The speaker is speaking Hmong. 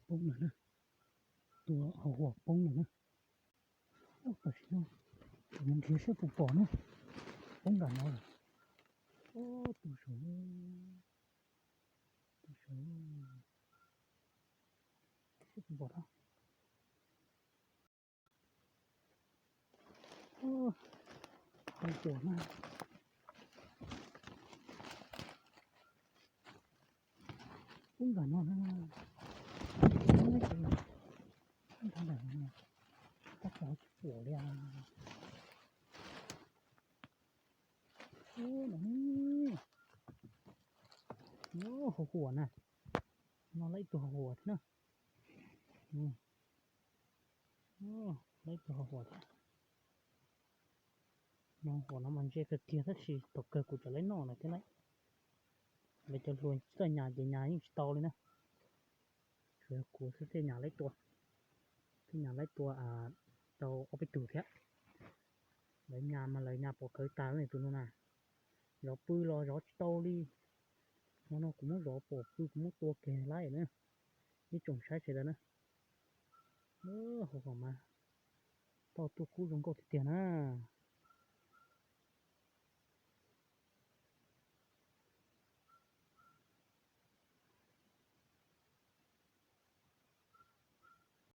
Poob lawm na, tua hau huam poob lawm na. Tam sim no kuv mus nrhiav saib puas pom na. Poob nram no lawm. Tus saum, tus saum, saib puas pom na. Hau huam na. Poob nram no na. Poob nram no, tab tom tsis pom li. Hau huam na, no lawv ib tug hau huam thiab na. Lawv ib tug hau huam thiab. No huam no mas ntse kawg kiag tab sis thaum kawg kuv tseem laib noj na thiab na. Lawv cov hluas tsis tau nyas ces nyas yeej tsis tau li na. Tsuas yog kuv xwb thiaj nyas laib tua, thiaj nyas laib tua tau ob peb tug thiab. Lawv nyas mas lawv nyas pom kawg tas tus no na. Zov pw los zov tsis tau li. Hmo no kuv muab zov pom pw kuv muab tua kiag laib na. Ib tsoom saib sawv daws na. Hau huam mas tau tuaj kub zoo nkauj tiag tiag na.